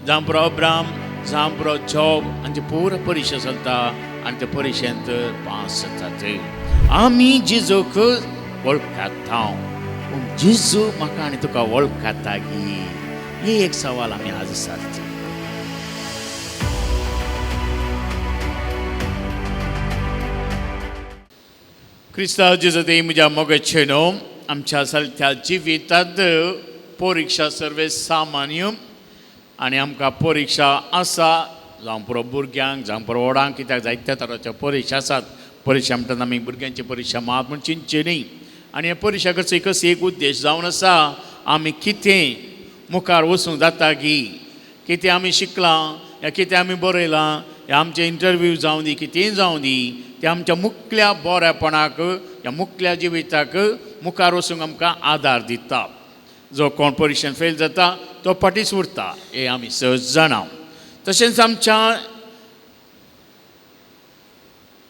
जावं पुरो अब्राम, जावं पुरो जॉब हांची पुरो परिक्षा चलता आनी ते परिक्षेंत पास जातात. आमी जेजूक वळखता, पूण जेजू म्हाका आनी तुका वळखता गी? हे एक सवाल आमी आज विचारचे. क्रिस्तांव जेजू ते म्हज्या मोगाचे न्हू, आमच्या सारक्या जिवितांत परिक्षा सर्वे सामान्य आनी आमकां परिक्षा आसा, जावं पुरो भुरग्यांक, जावं पुरो व्हडांक, कित्याक जायत्या तरांच्यो परिक्षा आसात. परिक्षा म्हणटात आमी भुरग्यांची परिक्षा मात म्हूण चिंतची न्ही. आनी हे परिक्षा करचो एकच एक उद्देश जावन आसा, आमी कितें मुखार वचूंक जाता की, कितें आमी शिकलां या कितें आमी बरयलां या आमचें इंटरव्यू जावं दी, कितेंय जावं दी, तें आमच्या मुखल्या बरेपणाक या मुखल्या जिविताक मुखार वचूंक आमकां आदार दिता. जो कोण परिक्षेन फेल जाता तो फाटींच उरता, हें आमी सहज जाणा. तशेंच आमच्या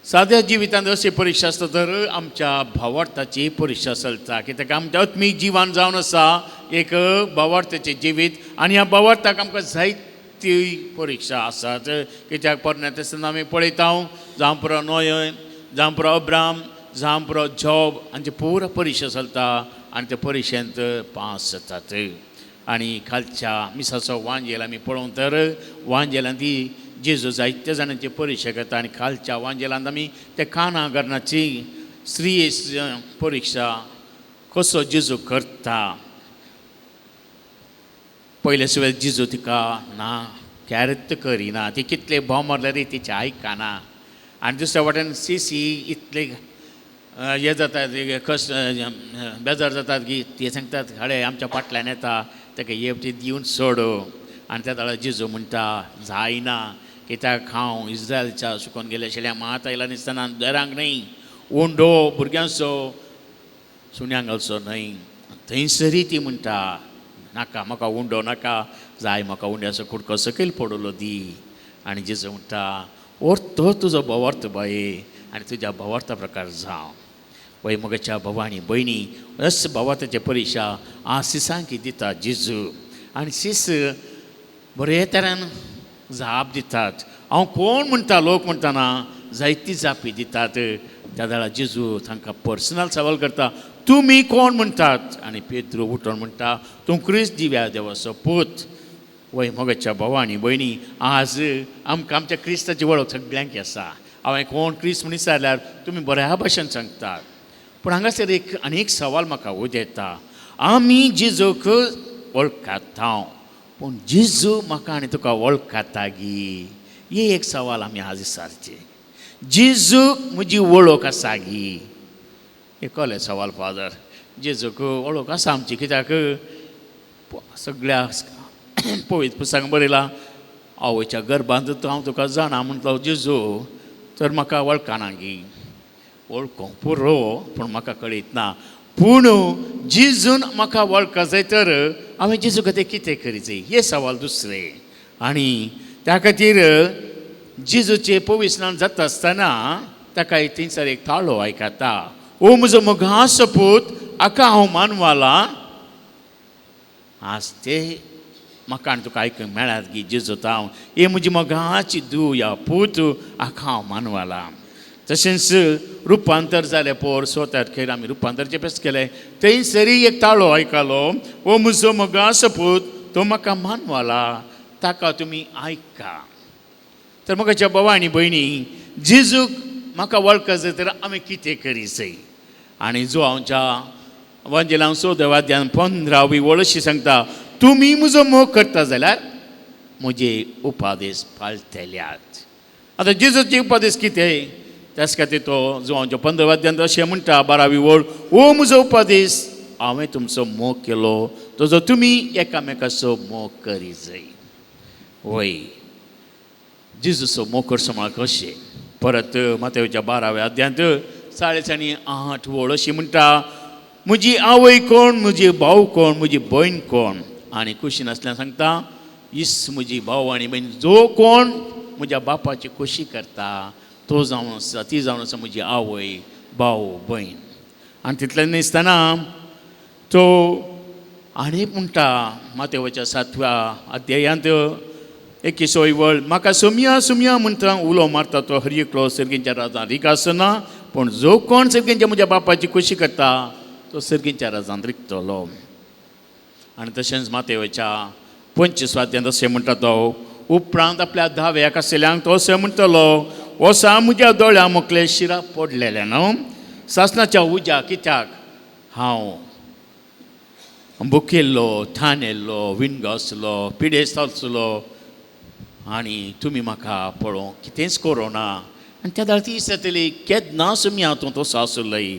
साद्या जिवितांत अशी परिक्षा आसता तर आमच्या भावार्थाची परिक्षा चलता, कित्याक आमच्या आत्मीक जिवान जावन आसा एक भावार्थाचें जिवीत आनी ह्या भावार्थाक आमकां जायती परिक्षा आसात. कित्याक पोरण्या तेस्तांत आमी पळयता, जावं पुरो नोय, जावं पुरो अब्राम, जावं पुरो जॉब हांची पुरो परिक्षा चलता आनी ते परिक्षेंत पास जातात. आनी खालच्या मिसाचो वांजेल आमी पळोवंक तर वांजेलान ती जेजू जायत्या जाणांची परिक्षा करता आनी खालच्या वांजेलांत आमी ते काना घरणाची स्त्रिये परिक्षा कसो जेजू करता. पयले सुवेत जेजू तिका ना कॅरत करिना, ती कितले भोव मारल्यार तिचें आयकना. आनी दुसऱ्या वाटेन सीसी इतले हे जातात, कस बेजार जातात की ते सांगतात हाडे आमच्या फाटल्यान येता, ताका हे ती दिवन सोड. आनी त्या वेळार जेजू म्हणटा जायना, कित्याक हांव इस्रायलच्या सुकोन गेले शेल्या मात आयला दिसतना दरांक न्हय, उंडो भुरग्यांचो सुण्यांक घालचो न्हय. थंयसरी ती म्हणटा नाका, म्हाका उंडो नाका, जाय म्हाका उंड्याचो कुडको सकयल पडलो दी. आनी जेजू म्हणटा अर्थ तुजो भावार्थ बाये आनी तुज्या भावार्था प्रकार जावं. वय म्हज्या भावा आनी भयणी, अस भावार्थाचे परिक्षा आज सिसांकी दिता जेजू आनी सीस बरे तरेन जाप दितात. हांव कोण म्हणटा लोक म्हणटना जायती जापी दितात. त्या वेळार जेजू तांकां पर्सनल सवाल करता, तुमी कोण म्हणटात? आनी पेद्रू उठोन म्हणटा तूं क्रिस्त जिव्या देवाचो पूत. वय मोगाच्या भावा आनी भयणी, आज आमकां आमच्या क्रिस्ताची वळख सगळ्यांक आसा. हांवें कोण क्रिस्त म्हूण विचारल्यार तुमी बऱ्या भाशेन सांगतात. पूण हांगासर एक आनी एक सवाल म्हाका उदेता, आमी जेजूक वळखता, पूण जेजू म्हाका आनी तुका वळखता गी? हे एक सवाल आमी आज विचारचें. जेजूक म्हजी वळख आसा गी? हे कळ्ळें सवाल फादर, जेजूक वळख आसा आमची, कित्याक सगळ्या पवित्र पुस्तकां बरयलां आवयच्या गर्भांत हांव तुका जाणा म्हणटलो जेजू, तर म्हाका वळखना गी? वळखूंक पुरो, पूण म्हाका कळीत ना. पूण जेजून म्हाका वळखा जाय तर हांवें जेजू खातीर कितें करी जाय, हें सवाल दुसरें. आनी त्या खातीर जेजूचें पवित्र जाता आसतना ताका थंयसर एक ताळो आयकता, ओ म्हजो मोगाचो पूत, हाका हांव मानवाला. आज ते म्हाका आनी तुका आयकूंक मेळात की जेजू हांव हे म्हजी मोगाची धूव या पूत, हाका हांव मानवाला. तशेंच रुपांतर जालें पोर स्वता खेळ आमी रुपांतरचें पेस केलें, थंयसरी एक ताळो आयकलो, ओ म्हजो मोगाचो पूत, तो म्हाका मानवाला, ताका तुमी आयका. तर म्हज्या भावा आनी भयणी, जेजूक म्हाका वळखा जाय तर आमी कितें करी जाय? आनी जो आमच्या वांजेलांव 14व्या 15वी वळ अशी सांगता, तुमी म्हजो मोग करता जाल्यार म्हजे उपादेश पाळटल्यात. आतां जेजूचे उपादेश कितें? त्याच खातीर तो जो आमच्या 15व्या अध्यायांत अशें म्हणटा 12वी वळ, ओ म्हजो उपादेश, हांवें तुमचो मोग केलो तसो तुमी एकामेकाचो मोग करी जाय. वय जेजूचो मोग करचो म्हळ्यार कशें? परत मातेवच्या 12व्या अध्यायांत 40 आनी 8 वळ अशी म्हणटा, म्हजी आवय कोण, म्हजी भाव कोण, म्हजी भयण कोण? आनी खुशी नासल्यार सांगता, इस म्हजी भाव आनी भयण, जो कोण म्हज्या बापाची खोशी करता तो जावन आसा, ती जावन आसा म्हजी आवय, भाव, भयण. आनी तितलें दिसतना तो आनी म्हणटा मातेवच्या 7व्या अध्यायांत एकविसावी वळ, म्हाका सोमया सोमया म्हणटा उलो मारता तो हर एकलो सर्गींच्या राजांत रीग आसना, पूण जो कोण सर्गींच्या म्हज्या बापाची खोशी करता तो सर्गींच्या राजांत रिगतलो. आनी तशेंच मातेवच्या 25 अध्यायांत अशें म्हणटा तो, उपरांत आपल्या धाव्याक आशिल्ल्यांक तो अशें म्हणटलो, वोसा म्हज्या दोळ्या मुखले शिरा पडलेलें न्हू सासणाच्या उज्या, कित्याक हांव भुकेल्लो, तानेल्लो, विणगो आसलो, पिडेस्त आसलो आनी तुमी म्हाका पळोवंक कितेंच करोना. आनी त्या वेळार ती जातली, केन्ना सुमी तूं तसो आसलोय.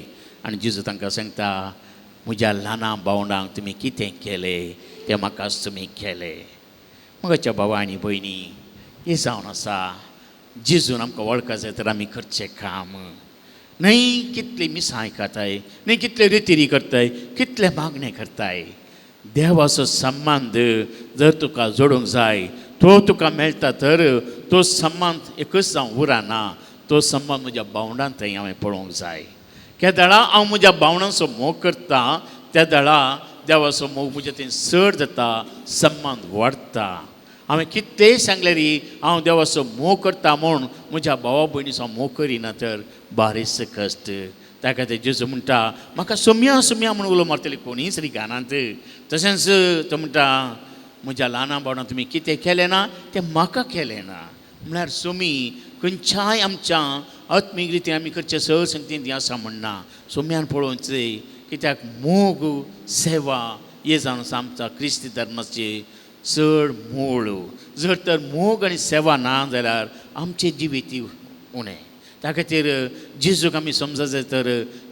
आनी जेजू तांकां सांगता, म्हज्या ल्हाना भावंडांक तुमी कितें केलें तें म्हाकाच तुमी केलें. म्हज्या भावा आनी भयणी, हें जावन आसा जेजून आमकां वळखा जाय तर आमी करचें काम न्हय कितली मिसां आयकताय, न्हय कितले रितिरी करताय, कितले मागणें करताय. देवाचो संबंद जर तुका जोडूंक जाय, तो तुका मेळटा तर तो संबंद एकूच जावं उरना, तो संबंद म्हज्या भावंडान थंय हांवें पळोवंक जाय. केदळा हांव म्हज्या भावंडांचो मोग करता, त्या दळा देवाचो मोग म्हज्या थंय चड जाता, संबंद वाडटा. हांवें कितेंय सांगल्यार हांव देवाचो मोग करता म्हूण म्हज्या भावा भयणीचो मोग करिना तर बारीस कश्ट. त्या खातीर जेजू म्हणटा, म्हाका सोमया सोमया म्हूण उलो मारतली कोणीच रिगानात. तशेंच तो म्हणटा, म्हज्या ल्हाना भावणां तुमी कितें केलें ना तें म्हाका केलें ना. म्हळ्यार सोमी खंयच्याय आमच्या आत्मीक रितीन आमी करचें सहज संगतीन ती आसा म्हणना. सोम्यान पळोवचें, कित्याक मोग सेवा हे जावन आसा आमच्या क्रिस्ती धर्माचे चड मूळ. जर तर मोग आनी सेवा ना जाल्यार आमचें जिवीत उणें. त्या खातीर जेजूक आमी समज जाय तर,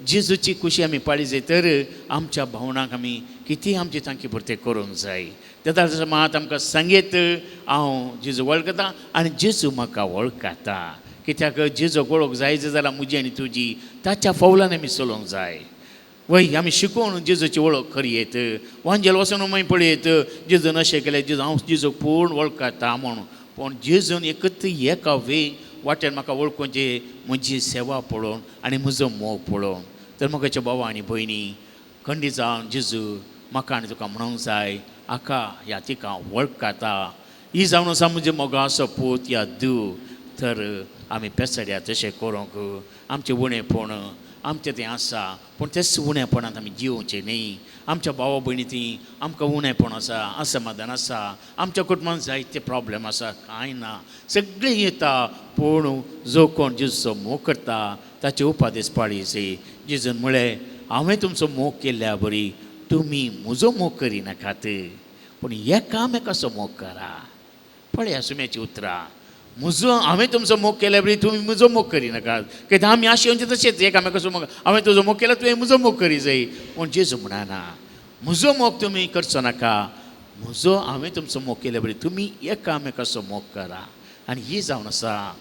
जेजूची खुशी आमी पाळी जाय तर आमच्या भावणांक आमी कितेंय आमचे तांकी पुरतें करूंक जाय. तेन्ना मात आमकां सांगीत, हांव जेजू वळखता आनी जेजू म्हाका वळखता. कित्याक जेजूक वळख जाय जाल्यार म्हजी आनी तुजी ताच्या फावलांनी आमी चलोवंक जाय. वय, आमी शिकोवन जेजूची वळख करयेत, वांजेल वचून मागीर पळयत जेजून अशें केलें, जेजू हांव जेजूक पूर्ण वळखता म्हूण. पूण जेजून एकच एका वे वाटेन म्हाका वळखुचे, म्हजी सेवा पळोवन आनी म्हजो मोग पळोवन. तर म्हज्या भावा आनी भयणी, खंडीत जावन जेजू म्हाका आनी तुका म्हणूंक जाय, आका ह्या तिका हांव वळखता, ही जावन आसा म्हजे मोगाचो पूत या धूव. तर आमी पेसड्या तशें करूंक आमचें उणेपण आमचें तें आसा, पूण तेच उणेपणांत आमी जियोवचें न्ही. आमच्या भावा भयणी ती आमकां उणेपण आसा, असमाधान आसा, आमच्या कुटुंबान जायते प्रॉब्लम आसा, कांय ना, सगळें येता. पूण जो कोण जेजूचो मोग करता ताचे उपादेस पाळी. जेजून म्हळें, हांवें तुमचो मोग केल्ल्या बरी तुमी म्हजो मोग करिनाकात, पूण एकामेकाचो मोग करा. पळया सुम्याची उतरां, म्हजो हांवें तुमचो मोग केल्या बरी तुमी म्हजो मोग करिनाकात. कित्याक आमी आशेवचे तशेंच एकामेकाचो मोग, हांवें तुजो मोग केला, तुवें म्हजो मोग करी जाय. पूण जेजू म्हणना, म्हजो मोग तुमी करचो नाका, म्हजो हांवें तुमचो मोग केल्या बरी तुमी एकामेकाचो मोग करा. आनी ही जावन आसा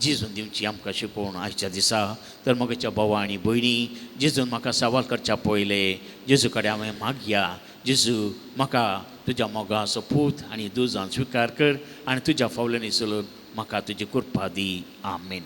जेजून दिवची आमकां शिकोवण आयच्या दिसा. तर म्हज्या भावा आनी भयणी, जेजून म्हाका सवाल करच्या पयलें जेजू कडेन हांवें मागया, जेजू म्हाका तुज्या मोगाचो पूत आनी धूव जावन स्विकार कर आनी तुज्या फावल्यांनी चलून म्हाका तुजी कृपा दी. आमेन.